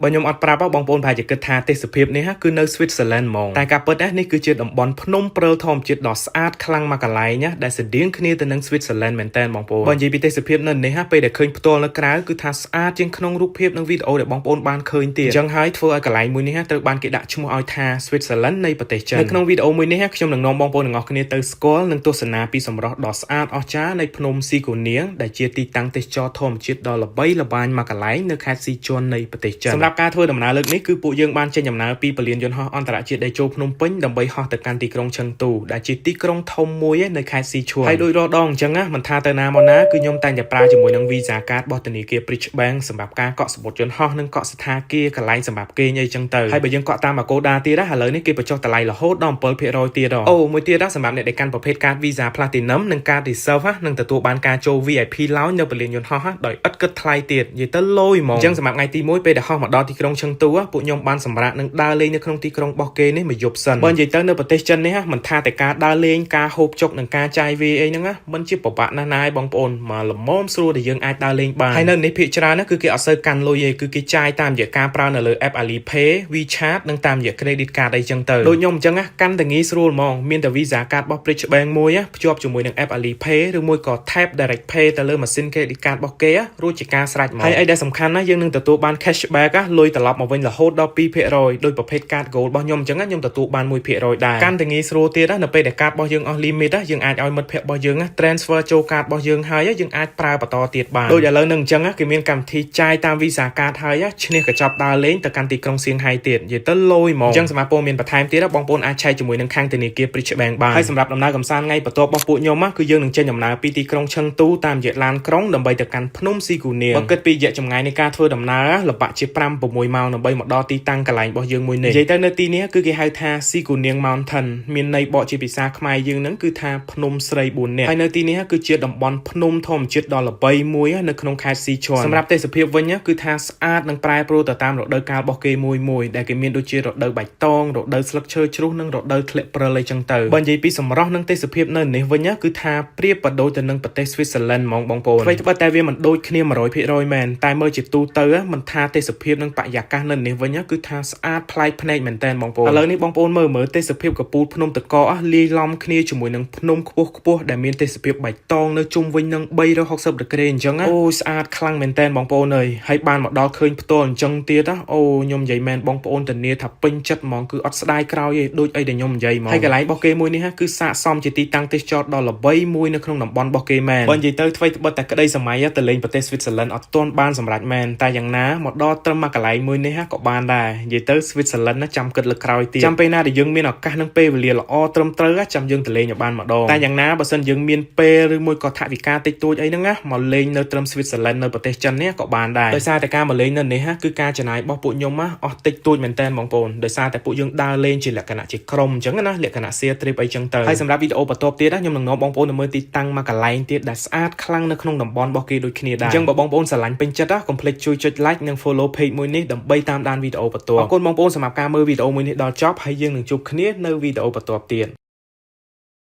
បើខ្ញុំអត់ប្រាប់បងប្អូនប្រហែលជាគិតថាទេសភាពនេះគឺនៅ Switzerland ហ្មងតែការពិតនេះគឺជាតំបន់ភ្នំព្រិលធម្មជាតិដ៏ស្អាតខ្លាំងមួយកន្លែងណាដែលស្តៀងគ្នាទៅនឹង Switzerland មែនតើបងប្អូនបើនិយាយពីទេសភាពនៅនេះពេលដែលឃើញផ្ទាល់នៅក្រៅគឺថាស្អាតជាងក្នុងរូបភាពនិងវីដេអូដែលបងប្អូនបានឃើញទៀតអញ្ចឹងហើយធ្វើឲ្យកន្លែងមួយនេះត្រូវបានគេដាក់ឈ្មោះឲ្យថា Switzerland នៃប្រទេសចិននៅក្នុងវីដេអូមួយនេះខ្ញុំនឹងនាំបងប្អូនទាំងអស់គ្នាទៅស្គាល់និងទស្សនាពីសម្រស់ដ៏ស្អាតអស្ចារ្យនៃភ្នំស៊ីកូនៀងដែលជាទីតាំងទេសចរធម្មជាតិដ៏ល្បីល្បាញមួយកន្លែងនៅខេត្តស៊ីជន់នៃប្រទេសចិនសម្រាប់ការធ្វើដំណើរលើកនេះគឺពួកយើងបានចេញដំណើរពីពលានយន្តហោះអន្តរជាតិតេជោភ្នំពេញដើម្បីហោះទៅកាន់ទីក្រុងឆឹងទូដែលជាទីក្រុងធំមួយនៅខេត្តស៊ីឈួនហើយដោយរាល់ដងអញ្ចឹងណាមិនថាទៅណាមកណាគឺខ្ញុំតែងតែប្រើជាមួយនឹង Visa Card របស់ធនាគារ Bridge Bank សម្រាប់ការកក់សំបុត្រយន្តហោះនិងកក់សណ្ឋាគារកន្លែងសម្រាប់គេងអីចឹងទៅហើយបើយើងកក់តាម Agoda ទៀតណាឥឡូវនេះគេបញ្ចុះតម្លៃរហូតដល់7%ទៀតអូមួយទៀតណាសម្រាប់អ្នកដែលកាន់ប្រភេទកាត Visa Platinum និងកាត Reserve នឹងទទួលបានការចូល VIP Lounge នៅពលានយន្តហោះដោយឥតគិតថ្លៃទៀតនិយាយទៅលយហ្មងអញ្ចឹងសម្រាប់ថ្ងៃទី1ពេលដែលហោះមកដល់ទីក្រុងឆឹងទូពួកខ្ញុំបានសម្រាកនិងដើរលេងនៅក្នុងទីក្រុងរបស់គេនេះមួយយប់សិនបើនិយាយទៅនៅប្រទេសចិននេះមិនថាតែការដើរលេងការហូបចុកនិងការចាយវាយអីហ្នឹងណាមិនជាពិបាកណាស់ណាយបងប្អូនមកល្មមស្រួលដែលយើងអាចដើរលេងបានហើយនៅនេះភាគច្រើនណាគឺគេអត់សូវកាន់លុយទេគឺគេចាយតាមរយៈការប្រើនៅលើ app Alipay, WeChat និងតាមរយៈ credit card អីចឹងទៅដូចខ្ញុំអញ្ចឹងណាកាន់តែងាយស្រួលហ្មងមានតែ Visa card របស់ Bridge Bank មួយភ្ជាប់ជាមួយនឹង app Alipay ឬមួយក៏ Tap Direct Pay ទៅលើម៉ាស៊ីន credit card របស់គេរួចជាការស្រេចហ្មងហើយអីដែលសំខាន់ណាយើងនឹងទទួលបាន cashback លុយត្រឡប់មកវិញរហូតដល់2%ដោយប្រភេទកាត Gold របស់ខ្ញុំអញ្ចឹងខ្ញុំទទួលបាន1%ដែរកាន់តែងាយស្រួលទៀតណានៅពេលដែលកាតរបស់យើងអស់ limit យើងអាចឲ្យមិត្តភ័ក្តិរបស់យើង transfer ចូលកាតរបស់យើងហើយយើងអាចប្រើបន្តទៀតបានដូចឥឡូវនឹងអញ្ចឹងគេមានកម្មវិធីចាយតាម Visa card ហើយឈ្នះកញ្ចប់ដើរលេងទៅកាន់ទីក្រុងសៀងហៃទៀតនិយាយទៅលយហ្មងអញ្ចឹងសម្រាប់ព័ត៌មានបន្ថែមទៀតបងប្អូនអាចឆែកជាមួយនឹងខាងធនាគារ Bridge Bank បានហើយសម្រាប់ដំណើរកម្សាន្តថ្ងៃបន្ទាប់របស់ពួកខ្ញុំគឺយើងនឹងចេញដំណើរពីទីក្រុងឆឹងទូតាមរយៈឡានក្រុងដើម្បីទៅកាន់ភ្នំស៊ីគូនៀងបើគិតពីរយៈចម្ងាយនៃការធ្វើដំណើរលបាក់ជា5 6ម៉ោងដើម្បីមកដល់ទីតាំងកន្លែងរបស់យើងមួយនេះនិយាយទៅនៅទីនេះគឺគេហៅថាស៊ីគូនៀង Mountain មានន័យបកជាភាសាខ្មែរយើងហ្នឹងគឺថាភ្នំស្រី4នាក់ហើយនៅទីនេះគឺជាតំបន់ភ្នំធម្មជាតិដ៏ល្បីមួយនៅក្នុងខេត្តស៊ីឈួនសម្រាប់ទេសភាពវិញគឺថាស្អាតនិងប្រែប្រួលទៅតាមរដូវកាលរបស់គេមួយមួយដែលគេមានដូចជារដូវបៃតងរដូវស្លឹកឈើជ្រុះនិងរដូវធ្លាក់ព្រិលអីចឹងទៅបើនិយាយពីសម្រស់និងទេសភាពនៅនេះវិញគឺថាប្រៀបប្រដូចទៅនឹងប្រទេស Switzerland ហ្មងបងប្អូនអ្វីត្បិតតែវាមិនដូចគ្នា100%មែនតែមើលជាទូទៅមិនថាទេសភាពនិងបរិយាកាសនៅនេះវិញគឺថាស្អាតប្លែកភ្នែកមែនតើបងប្អូនឥឡូវនេះបងប្អូនមើលមើលទេសភាពកពូលភ្នំតកលាយឡំគ្នាជាមួយនឹងភ្នំខ្ពស់ខ្ពស់ដែលមានទេសភាពបៃតងនៅជុំវិញនឹង360ដឺក្រេអញ្ចឹងអូស្អាតខ្លាំងមែនតើបងប្អូនអើយហើយបានមកដល់ឃើញផ្ទាល់អញ្ចឹងទៀតណាអូខ្ញុំនិយាយមែនបងប្អូនធានាថាពេញចិត្តហ្មងគឺអត់ស្ដាយក្រោយទេដូចអីដែលខ្ញុំនិយាយហ្មងហើយកន្លែងរបស់គេមួយនេះគឺស័ក្តិសមជាទីតាំងទេសចរដ៏ល្បីមួយនៅក្នុងតំបន់របស់គេមែនបើនិយាយទៅថ្វីត្បិតតែក្តីសម័យទៅលេងប្រទេស Switzerland អត់ទាន់បានសម្រេចមែនតែយ៉ាងណាមកដល់ត្រឹមមកកន្លែងមួយនេះក៏បានដែរនិយាយទៅ Switzerland ណាចាំគិតលើក្រោយទៀតចាំពេលណាដែលយើងមានឱកាសនិងពេលវេលាល្អត្រឹមត្រូវចាំយើងទៅលេងឲ្យបានម្ដងតែយ៉ាងណាបើសិនយើងមានពេលឬមួយក៏ថវិកាតិចតួចអីហ្នឹងណាមកលេងនៅត្រឹម Switzerland នៅប្រទេសចិននេះក៏បានដែរដោយសារតែការមកលេងនៅនេះគឺការចំណាយរបស់ពួកខ្ញុំអស់តិចតួចមែនតើបងប្អូនដោយសារតែពួកយើងដើរលេងជាលក្ខណៈជាក្រុមអញ្ចឹងណាលក្ខណៈ share trip អីចឹងទៅហើយសម្រាប់វីដេអូបន្ទាប់ទៀតណាខ្ញុំនឹងនាំបងប្អូនទៅមើលទីតាំងមួយកន្លែងទៀតដែលស្អាតខ្លាំងនៅក្នុងតំបន់របស់គេដូចគ្នាដែរអញ្ចឹងបើបងប្អូនស្រឡាញ់ពេញចិត្តណាកុំភ្លេចជួយចុច like និង follow page មួយនេះដើម្បីតាមដានវីដេអូបន្ទាប់អរគុណបងប្អូនសម្រាប់ការមើលវីដេអូមួយនេះដល់ចប់ហើយយើងនឹងជួបគ្នានៅវីដេអូបន្ទាប់ទៀត។